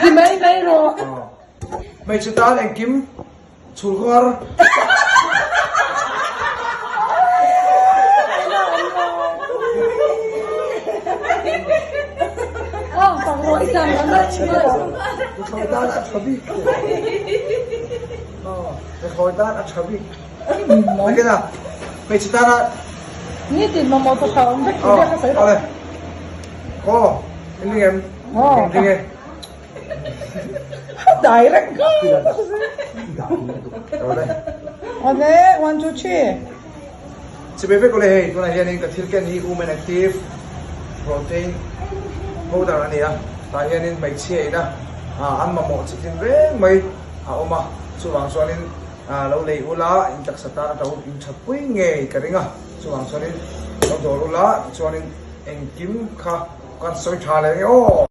Ti mai mai rawh. Hmeichhe tan engkim chhul kawr. Nuthlawi tan a tha bik. Nuthlawi tan a tha bik. Nakin a hmeichhe tana. Nitin mamawh chu tha awm vek tih vel ka sawi rawh. Aw, in ring em? In ring e. Direct ka. Awle, 1 2 3. Chibai vek awle hei, tunah hianin ka thil ken hi Women Active Protein Powder a ni a, tah hianin hmeichhia ina an mamawh chi tin reng mai a awm a, chuvang chuanin lo lei ula in taksa tan a to in thatpui ngei ka ring a, chuvang chuanin lo dawr ula tichuanin engkim kha kan sawi tha leh nge aw.